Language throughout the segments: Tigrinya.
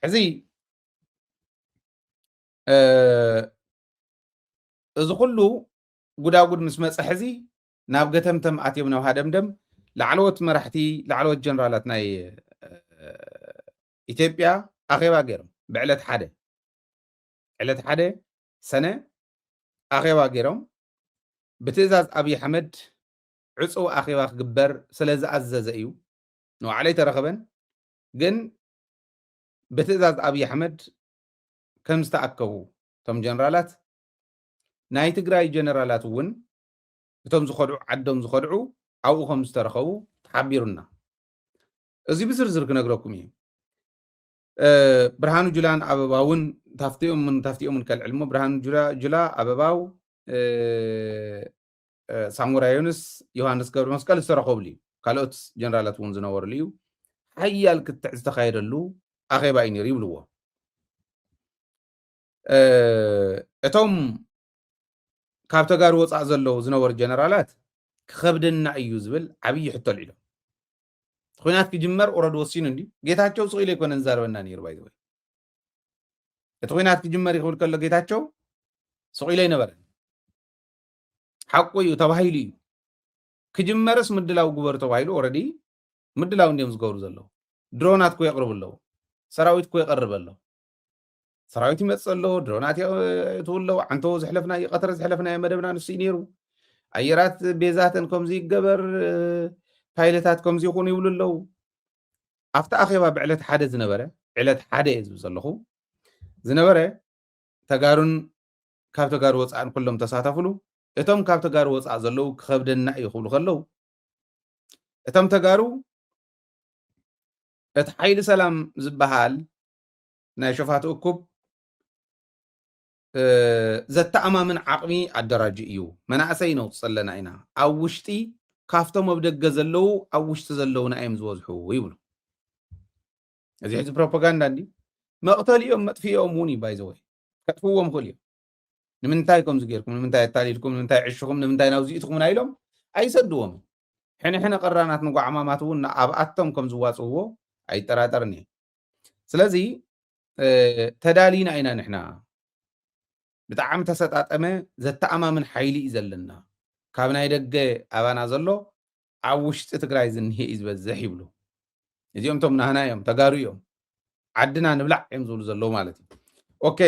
ሕዚ እዚ ኩሉ ጉዳጉድ ምስ መፀ ሕዚ ናብ ገተምተም ኣትዮም ናብ ሃደምደም ላዕለዎት መራሕቲ ላዕለዎት ጀነራላት ናይ ኢትዮጵያ ኣኼባ ገይሮም ብዕለት ሓደ ዕለት ሓደ ሰነ ኣኼባ ገይሮም ብትእዛዝ ኣብይ ኣሕመድ ዕፁው ኣኼባ ክግበር ስለ ዝኣዘዘ እዩ። ንባዕሉ ኣይተረኸበን፣ ግን ብትእዛዝ ኣብይ ኣሕመድ ከም ዝተኣከቡ እቶም ጀነራላት ናይ ትግራይ ጀነራላት እውን እቶም ዝኸድዑ ዓዶም ዝኸድዑ ኣብኡ ከም ዝተረኸቡ ተሓቢሩና። እዚ ብዝርዝር ክነግረኩም እዩ። ብርሃኑ ጁላን ኣበባውን ታፍቲኦምን ታፍቲኦምን ከልዕልሞ ብርሃኑ ጁላ ኣበባው ሳሞራ ዮንስ ዮሃንስ ገብረ መስቀል ዝተረኸብሉ እዩ። ካልኦት ጀነራላት እውን ዝነበርሉ እዩ። ሓያል ክትዕ ዝተኻየደሉ ኣኼባ እዩ ነይሩ ይብልዎ። እቶም ካብ ተጋሩ ወፃእ ዘለዉ ዝነበሩ ጀነራላት ክኸብደና እዩ ዝብል ዓብዪ ሕቶ ኣልዒሎም። እቲ ኩናት ክጅመር ኦረድ ወሲኑ እንዲ ጌታቸው ስቕ ኢሉ ኣይኮነን ዝዛረበና ነይሩ ባይዘወይ እቲ ኩናት ክጅመር ይኽብል ከሎ ጌታቸው ስቕ ኢሉ ኣይነበረን። ሓቁ እዩ ተባሂሉ እዩ ክጅመርስ ምድላው ግበሩ ተባሂሉ ኦረዲ ምድላው እንዲዮም ዝገብሩ ዘለዉ። ድሮናት ኮ የቕርቡ ኣለዉ። ሰራዊት ኮ ይቐርብ ኣሎ። ሰራዊት ይመፅእ ኣሎ። ድሮናት የእትዉ ኣለዉ። ዓንተዎ ዘሕለፍናዮ ቀትረ ዘሕለፍናዮ መደብና ንሱ እዩ ነይሩ። ኣየራት ቤዛተን ከምዚ ይገበር፣ ፓይለታት ከምዚ ይኹኑ ይብሉ ኣለዉ። ኣብቲ ኣኼባ ብዕለት ሓደ ዝነበረ ዕለት ሓደ እየ ዝብል ዘለኹ ዝነበረ ተጋሩን ካብ ተጋሩ ወፃእን ኩሎም ተሳተፍሉ። እቶም ካብ ተጋሩ ወፃእ ዘለዉ ክኸብደና እዩ ክብሉ ከለዉ እቶም ተጋሩ እቲ ሓይሊ ሰላም ዝበሃል ናይ ሸፋቱ እኩብ ዘተኣማምን ዓቕሚ ኣደራጁ እዩ። መናእሰይ ነውፅእ ኣለና ኢና። ኣብ ውሽጢ ካብቶም ኣብ ደገ ዘለዉ ኣብ ውሽጢ ዘለዉና እዮም ዝበዝሑ ይብሉ። እዚ ሕዚ ፕሮፓጋንዳ እንዲ መቕተሊኦም መጥፍኦም እውን እዩ ባይዘወይ ከጥፍዎም ክእል እዮም። ንምንታይ ከምዚ ጌርኩም ንምንታይ ኣታሊልኩም ንምንታይ ዕሽኹም ንምንታይ ናብዚ ኢትኹምና ኢሎም ኣይሰድዎም። ሕነ ሕነ ቀራናት ንጓዕማማት እውን ኣብኣቶም ከም ዝዋፅእዎ ኣይጠራጠርን እየ። ስለዚ ተዳሊና ኢና ንሕና። ብጣዕሚ ተሰጣጠመ ዘተኣማምን ሓይሊ እዩ ዘለና። ካብ ናይ ደገ ኣባና ዘሎ ኣብ ውሽጢ ትግራይ ዝንሄ እዩ ዝበዝሕ ይብሉ። እዚኦም ቶም ናህና እዮም ተጋሩ እዮም ዓድና ንብላዕ እዮም ዝብሉ ዘለዉ ማለት እዩ። ኦኬ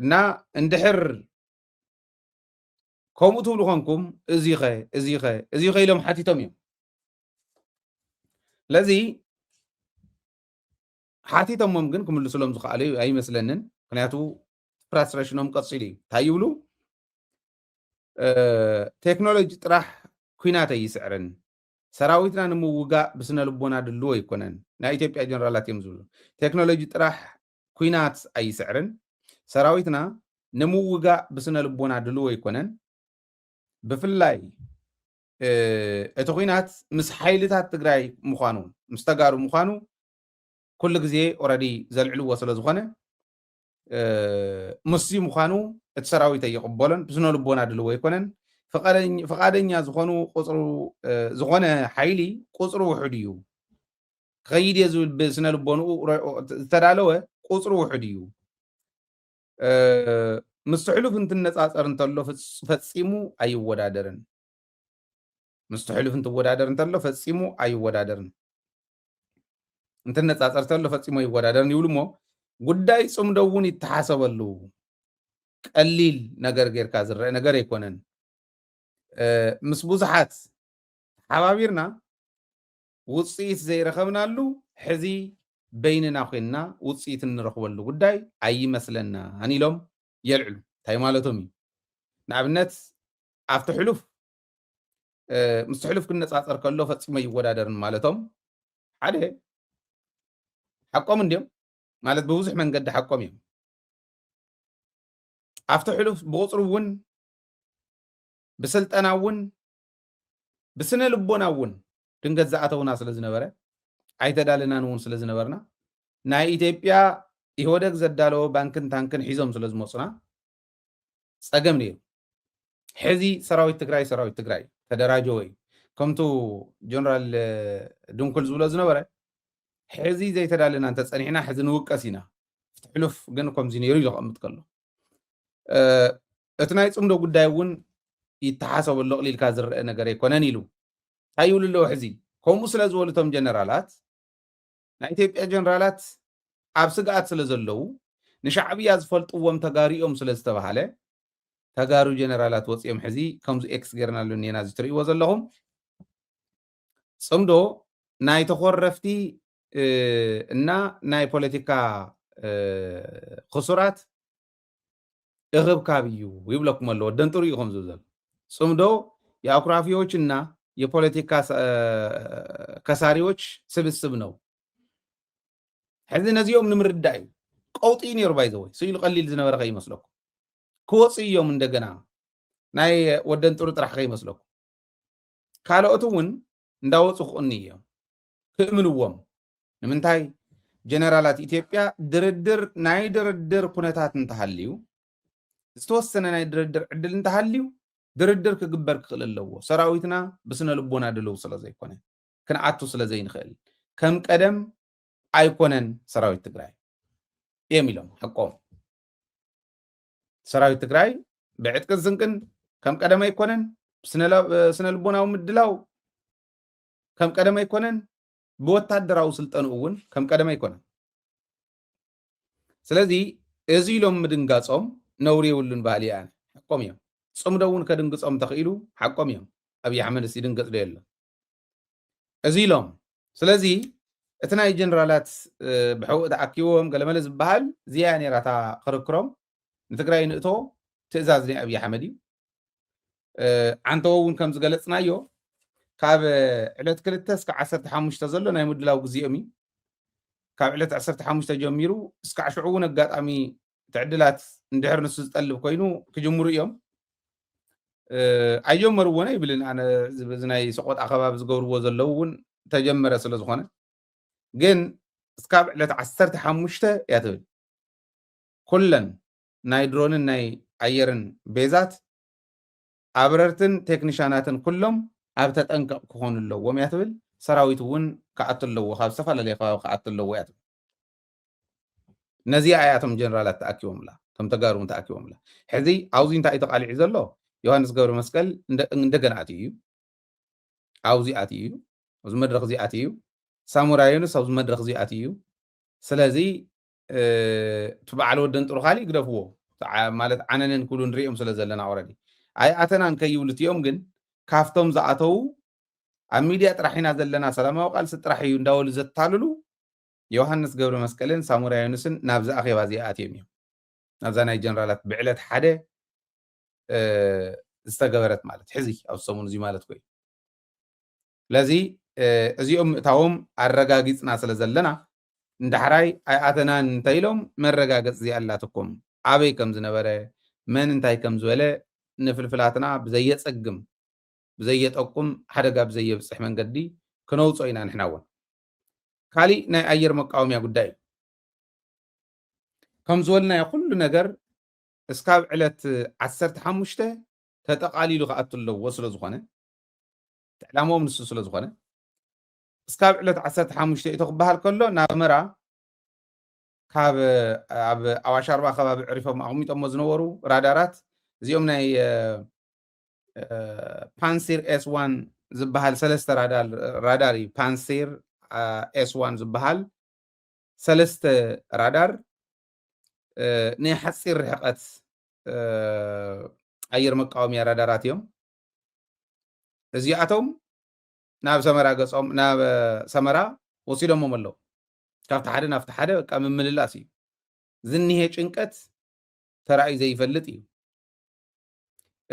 እና እንድሕር ከምኡ ትብሉ ኮንኩም እዚኸ እዚኸ እዚኸ ኢሎም ሓቲቶም እዮም። ስለዚ ሓቲቶሞም ግን ክምልስሎም ዝኸኣሉ ኣይመስለንን። ምክንያቱ ፍራስትሬሽኖም ቀፂሉ እዩ። እንታይ ይብሉ? ቴክኖሎጂ ጥራሕ ኩናት ኣይስዕርን። ሰራዊትና ንምውጋእ ብስነ ልቦና ድልዎ ኣይኮነን። ናይ ኢትዮጵያ ጀነራላት እዮም ዝብሉ። ቴክኖሎጂ ጥራሕ ኩናት ኣይስዕርን። ሰራዊትና ንምውጋእ ብስነ ልቦና ድልዎ ኣይኮነን። ብፍላይ እቲ ኩናት ምስ ሓይልታት ትግራይ ምዃኑ ምስ ተጋሩ ምዃኑ ኩሉ ግዜ ኦረዲ ዘልዕልዎ ስለ ዝኾነ ምስ ምዃኑ እቲ ሰራዊት ኣይቕበሎን ብስነ ልቦና ድልዎ ኣይኮነን። ፍቓደኛ ዝኾኑ ቁፅሩ ዝኾነ ሓይሊ ቁፅሩ ውሑድ እዩ ክኸይድ እየ ዝብል ብስነ ልቦንኡ ዝተዳለወ ቁፅሩ ውሑድ እዩ። ምስቲ ሕሉፍ እንትነፃፀር እንተሎ ፈፂሙ ኣይወዳደርን። ምስቲ ሕሉፍ እንትወዳደር እንተሎ ፈፂሙ ኣይወዳደርን። እንትነፃፀር እንተሎ ፈፂሙ ኣይወዳደርን ይብሉ እሞ ጉዳይ ፅምዶ እውን ይተሓሰበሉ። ቀሊል ነገር ጌርካ ዝረአ ነገር ኣይኮነን። ምስ ብዙሓት ተሓባቢርና ውፅኢት ዘይረኸብናሉ ሕዚ በይንና ኮይንና ውፅኢት እንረኽበሉ ጉዳይ ኣይመስለናን ኢሎም የልዕሉ። እንታይ ማለቶም እዩ? ንኣብነት ኣብቲ ሕሉፍ ምስቲ ሕሉፍ ክነፃፀር ከሎ ፈፂሞ ይወዳደርን ማለቶም ሓደ ሓቆም እንዲዮም ማለት ብብዙሕ መንገዲ ሓቆም እዮም። ኣብቲ ሕሉፍ ብቁፅሪ እውን ብስልጠና እውን ብስነ ልቦና እውን ድንገት ዝኣተውና ስለ ዝነበረ ኣይተዳለናን እውን ስለ ዝነበርና ናይ ኢትዮጵያ ኢህወደግ ዘዳለዎ ባንክን ታንክን ሒዞም ስለ ዝመፁና ፀገም ነይሩ። ሕዚ ሰራዊት ትግራይ ሰራዊት ትግራይ ተደራጀወ እዩ። ከምቱ ጀነራል ድንኩል ዝብሎ ዝነበረ ሕዚ ዘይተዳለና እንተጸኒሕና ሕዚ ንውቀስ ኢና። እቲ ሕሉፍ ግን ከምዚ ነይሩ ኢሉ ከቕምጥ ከሎ እቲ ናይ ጽምዶ ጉዳይ እውን ይተሓሰበሉ ኣቕሊልካ ዝረአ ነገር ኣይኮነን ኢሉ። እንታይ ይብሉ ኣለዉ ሕዚ? ከምኡ ስለ ዝበሉ እቶም ጀነራላት ናይ ኢትዮጵያ ጀነራላት ኣብ ስግኣት ስለ ዘለዉ ንሻዕብያ ዝፈልጥዎም ተጋሩ እዮም ስለ ዝተባሃለ ተጋሩ ጀነራላት ወፂኦም ሕዚ ከምዚ ኤክስ ጌርናሉ እኒና እዚ ትርእይዎ ዘለኹም ጽምዶ ናይ ተኾረፍቲ እና ናይ ፖለቲካ ክሱራት እኽብካብ እዩ ይብለኩም ኣለዎ። ደንጥሩ እዩ ከምዚ ዘሎ ጽምዶ የአኩራፊዎች እና የፖለቲካ ከሳሪዎች ስብስብ ነው። ሕዚ ነዚኦም ንምርዳእ እዩ ቀውጢ ነይሩ ባይዘወይ ስኢሉ ቀሊል ዝነበረ ከይመስለኩም ክወፁ እዮም እንደገና ናይ ወደን ጥሩ ጥራሕ ከይመስለኩም ካልኦት እውን እንዳወፁ ክቕኑ እዮም ክእምንዎም ንምንታይ ጀነራላት ኢትዮጵያ ድርድር ናይ ድርድር ኩነታት እንተሃልዩ ዝተወሰነ ናይ ድርድር ዕድል እንተሃልዩ ድርድር ክግበር ክኽእል ኣለዎ ሰራዊትና ብስነ ልቦና ድልው ስለ ዘይኮነ ክንኣቱ ስለ ዘይንኽእል ከም ቀደም ኣይኮነን ሰራዊት ትግራይ እዮም ኢሎም ሓቆም ሰራዊት ትግራይ ብዕጥቅን ስንቅን ከም ቀደም ኣይኮነን ስነ ልቦናዊ ምድላው ከም ቀደም ኣይኮነን ብወታደራዊ ስልጠንኡ እውን ከም ቀደም ኣይኮነን ስለዚ እዚ ኢሎም ምድንጋፆም ነውሪ የብሉን ባህሊ እያ ሓቆም እዮም ፅምዶ እውን ከድንግፆም ተኽኢሉ ሓቆም እዮም ኣብይ ኣሕመድስ ይድንገፅ ዶ የሎ እዚ ኢሎም ስለዚ እቲ ናይ ጀነራላት ብሕውእ ተኣኪቦም ገለመለ ዝበሃል እዚያ ነራታ ክርክሮም ንትግራይ ንእቶ ትእዛዝ ናይ ኣብይ ኣሕመድ እዩ ዓንተዎ እውን ከም ዝገለፅናዮ ካብ ዕለት ክልተ እስከ ዓሰርተ ሓሙሽተ ዘሎ ናይ ምድላው ግዜኦም እዩ ካብ ዕለት ዓሰርተ ሓሙሽተ ጀሚሩ እስካዕ ሽዑ እውን ኣጋጣሚ ትዕድላት እንድሕር ንሱ ዝጠልብ ኮይኑ ክጅምሩ እዮም ኣይጀመርዎን ኣይብልን ኣነ እዚ ናይ ሰቆጣ ከባቢ ዝገብርዎ ዘለዉ እውን ተጀመረ ስለ ዝኾነ ግን እስካብ ዕለት ዓሰርተ ሓሙሽተ እያ ትብል ኩለን ናይ ድሮንን ናይ ኣየርን ቤዛት ኣብረርትን ቴክኒሻናትን ኩሎም ኣብ ተጠንቀቕ ክኾኑ ኣለዎም እያ ትብል ሰራዊት እውን ክኣቱ ኣለዎ ካብ ዝተፈላለየ ከባቢ ክኣቱ ኣለዎ እያ ትብል ነዚኣ እያ እቶም ጀነራላት ተኣኪቦምላ እቶም ተጋሩ እውን ተኣኪቦምላ ሕዚ ኣብዚ እንታይ እዩ ተቃሊዑ ዘሎ ዮሃንስ ገብረ መስቀል እንደገና ኣትዩ እዩ ኣብዚ ኣትዩ እዩ ኣብዚ መድረክ እዚ ኣትዩ እዩ ሳሙራ ዮኑስ ኣብዚ መድረክ እዚ ኣትዩ እዩ ስለዚ እቲ በዓል ወደን ጥሩ ካሊእ ግደፍዎ ማለት ዓነነን ክብሉ ንሪኦም ስለ ዘለና ኦረዲ ኣይኣተናን ከይብሉ እቲኦም ግን ካፍቶም ዝኣተዉ ኣብ ሚድያ ጥራሕ ኢና ዘለና ሰላማዊ ቃልሲ ጥራሕ እዩ እንዳበሉ ዘታልሉ ዮሃንስ ገብረ መስቀልን ሳሙራ ዮኑስን ናብዚ ኣኼባ እዚ ኣትዮም እዮም ናብዛ ናይ ጀነራላት ብዕለት ሓደ ዝተገበረት ማለት ሕዚ ኣብ ሰሙን እዚ ማለት ኮይኑ ስለዚ እዚኦም ምእታዎም ኣረጋጊፅና ስለ ዘለና እንዳሕራይ ኣይኣተናን እንተኢሎም መረጋገፂ እዚኣ ኣላትኩም ኣበይ ከም ዝነበረ መን እንታይ ከም ዝበለ ንፍልፍላትና ብዘየፀግም ብዘየጠቁም ሓደጋ ብዘየብፅሕ መንገዲ ክነውፅኦ ኢና ንሕና እውን ካሊእ ናይ ኣየር መቃወምያ ጉዳይ እዩ ከም ዝበልናዮ ኩሉ ነገር እስካብ ዕለት ዓሰርተ ሓሙሽተ ተጠቓሊሉ ክኣቱ ኣለዎ ስለ ዝኾነ ዕላምኦም ንሱ ስለ ዝኾነ እስካብ ዕለት ዓሰርተ ሓሙሽተ እዩ ክበሃል ከሎ ናብ ኣስመራ ካብ ኣብ ኣዋሽ ኣርባ ከባቢ ዕሪፎም ኣቕሚጦሞ ዝነበሩ ራዳራት እዚኦም ናይ ፓንሲር ኤስ ዋን ዝበሃል ሰለስተ ራዳር እዩ ፓንሲር ኤስ ዋን ዝበሃል ሰለስተ ራዳር ናይ ሓፂር ርሕቀት ኣየር መቃወምያ ራዳራት እዮም እዚኣቶም ናብ ሰመራ ገፆም ናብ ሰመራ ወሲዶሞም ኣለዉ ካብቲ ሓደ ናብቲ ሓደ በቃ ምምልላስ እዩ ዝኒሄ ጭንቀት ተራእዩ ዘይፈልጥ እዩ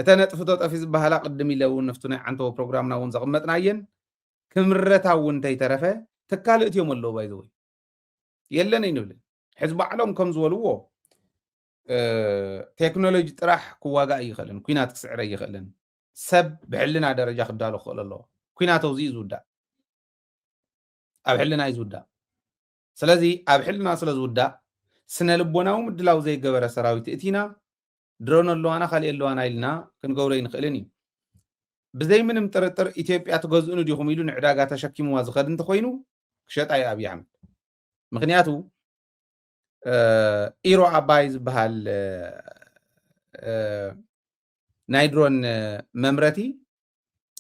እተ ነጥፍቶ ጠፊ ዝበሃላ ቅድም ኢለ እውን ነፍቱ ናይ ዓንተዎ ፕሮግራምና እውን ዘቕመጥናየን ክምረታ እውን እንተይተረፈ ተካልእት እዮም ኣለዉ ባይዘወይ የለን ኣይንብልን ሕዚ ባዕሎም ከም ዝበልዎ ቴክኖሎጂ ጥራሕ ክዋጋእ ይኽእልን ኩናት ክስዕረ ይኽእልን ሰብ ብሕልና ደረጃ ክዳሎ ክኽእል ኣለዎ ኩናት ኣውዚ እዩ ዝውዳእ ኣብ ሕልና እዩ ዝውዳእ ስለዚ ኣብ ሕልና ስለ ዝውዳእ ስነ ልቦናዊ ምድላው ዘይገበረ ሰራዊት እቲና ድሮን ኣለዋና ካልእ ኣለዋና ኢልና ክንገብሮ ይንኽእልን እዩ ብዘይ ምንም ጥርጥር ኢትዮጵያ ትገዝእኑ ዲኹም ኢሉ ንዕዳጋ ተሸኪምዋ ዝኸድ እንተኮይኑ ክሸጣ እዩ ኣብይ ኣሕመድ ምክንያቱ ኢሮ ኣባይ ዝበሃል ናይ ድሮን መምረቲ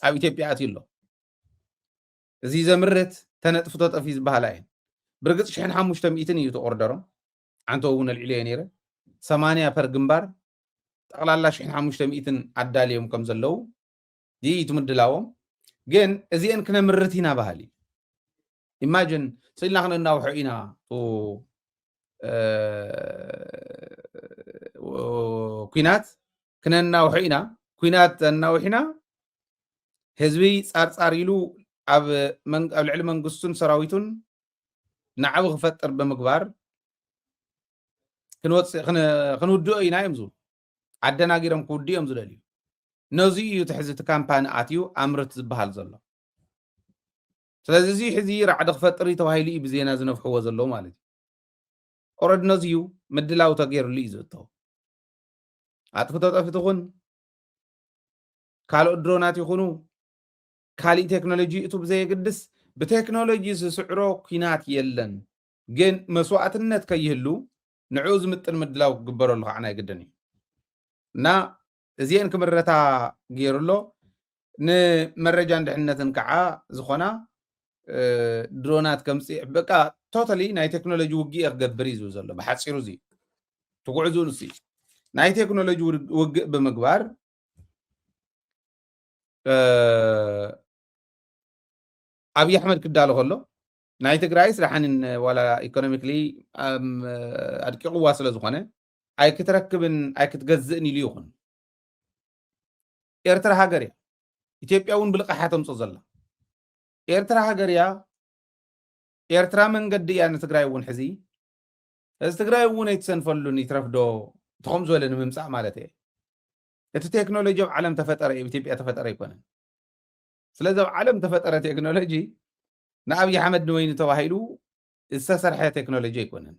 ኣብ ኢትዮጵያ ኣትዩ ኣሎ። እዚ ዘምርት ተነጥፉ ተጠፊ ዝበሃላ እየን። ብርግፅ ሽሕን ሓሙሽተ ሚእትን እዩ ተኦርደሮም። ዓንቶ እውን ኣልዒሎ እየ ነይረ። ሰማንያ ፐር ግንባር ጠቕላላ ሽሕን ሓሙሽተ ሚእትን ኣዳልዮም ከም ዘለዉ ይእዩ ምድላዎም። ግን እዚአን ክነምርት ኢና በሃሊ። ኢማጅን ስኢልና ክነናውሖ ኢና ኩናት ክነናውሖ ኢና። ኩናት ኣናውሒና ህዝቢ ፃርፃር ኢሉ ኣብ ልዕሊ መንግስቱን ሰራዊቱን ናዕቢ ክፈጥር ብምግባር ክንውድኦ ኢና እዮም ዝብሉ። ኣደናጊሮም ክውድኡ እዮም ዝደልዩ። ነዚ እዩ ትሕዚ እቲ ካምፓኒ ኣትዩ ኣምርት ዝበሃል ዘሎ። ስለዚ እዚ ሕዚ ራዕዲ ክፈጥር እዩ ተባሂሉ እዩ ብዜና ዝነፍሕዎ ዘለዉ ማለት እዩ። ኦረድ ነዚ እዩ ምድላው ተገይርሉ እዩ ዝእተው። ኣጥፍቶ ጠፊ ትኹን ካልኦት ድሮናት ይኹኑ ካሊእ ቴክኖሎጂ እቱ ብዘየግድስ ብቴክኖሎጂ ዝስዕሮ ኩናት የለን። ግን መስዋእትነት ከይህሉ ንዕኡ ዝምጥን ምድላው ክግበረሉ ከዓ ናይ ግድን እዩ። እና እዚአን ክምረታ ገይሩ ኣሎ። ንመረጃን ድሕነትን ከዓ ዝኾና ድሮናት ከምፅእ በቃ ቶታሊ ናይ ቴክኖሎጂ ውግእ ክገብር እዩ ዝብል ዘሎ። ብሓፂሩ እዚ ትጉዕዙ ንስ ናይ ቴክኖሎጂ ውግእ ብምግባር ኣብይ ኣሕመድ ክዳሎ ከሎ ናይ ትግራይስ ደሓንን ዋላ ኢኮኖሚክሊ ኣድቂቕዋ ስለ ዝኾነ ኣይክትረክብን ኣይክትገዝእን ኢሉ ይኹን። ኤርትራ ሃገር እያ። ኢትዮጵያ እውን ብልቃሓ ተምፅኦ ዘላ ኤርትራ ሃገር እያ። ኤርትራ መንገዲ እያ ንትግራይ እውን ሕዚ እዚ ትግራይ እውን ኣይትሰንፈሉን ይትረፍዶ እቲ ከም ዝበለ ንምምፃእ ማለት እየ። እቲ ቴክኖሎጂ ኣብ ዓለም ተፈጠረ ኣብ ኢትዮጵያ ተፈጠረ ኣይኮነን። ስለዚ ኣብ ዓለም ተፈጠረ ቴክኖሎጂ ንኣብይ ኣሕመድ ንወይኒ ተባሂሉ ዝተሰርሐ ቴክኖሎጂ ኣይኮነን።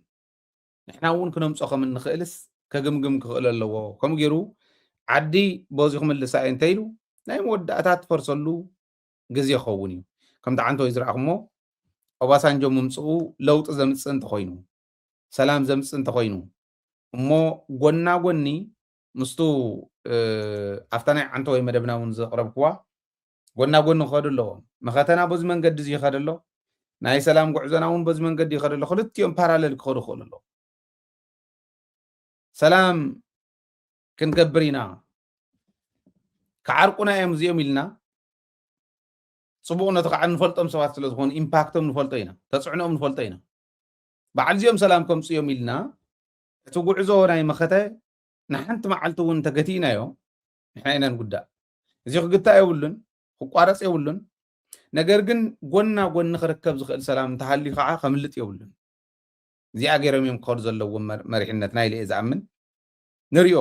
ንሕና እውን ክነምፆ ከም እንኽእልስ ከግምግም ክኽእል ኣለዎ። ከምኡ ገይሩ ዓዲ በዚ ክምልሳ እየ እንተኢሉ ናይ መወዳእታ ትፈርሰሉ ግዜ ክኸውን እዩ። ከምቲ ዓንተወይ ዝረኣኹሞ ኦባሳንጆ ምምፅኡ ለውጢ ዘምፅእ እንተኮይኑ ሰላም ዘምፅእ እንተኮይኑ እሞ ጎና ጎኒ ምስቱ ኣብታ ናይ ዓንተወይ መደብና እውን ዘቕረብክዋ ጎና ጎኒ ክኸዱ ኣለዎም። መኸተና በዚ መንገዲ እዚ ይኸድ ኣሎ፣ ናይ ሰላም ጉዕዞና እውን በዚ መንገዲ ይኸድ ኣሎ። ክልቲኦም ፓራለል ክኸዱ ክኽእሉ ኣለዎም። ሰላም ክንገብር ኢና፣ ክዓርቁና እዮም እዚኦም ኢልና ፅቡቕነቱ ከዓ ንፈልጦም ሰባት ስለ ዝኾኑ ኢምፓክቶም ንፈልጦ ኢና፣ ተፅዕኖኦም ንፈልጦ ኢና። በዓል እዚኦም ሰላም ከምፅኡ እዮም ኢልና እቲ ጉዕዞ ናይ መኸተ ንሓንቲ መዓልቲ እውን እንተገቲእናዮ ንሕና ኢና ንጉዳእ። እዚ ክግታእ የብሉን፣ ክቋረፅ የብሉን። ነገር ግን ጎና ጎኒ ክርከብ ዝኽእል ሰላም እንተሃልዩ ከዓ ከምልጥ የብሉን። እዚኣ ገይሮም እዮም ክኸዱ ዘለዎም መር- መሪሕነትና ኢለ እየ ዝኣምን። ንሪኦ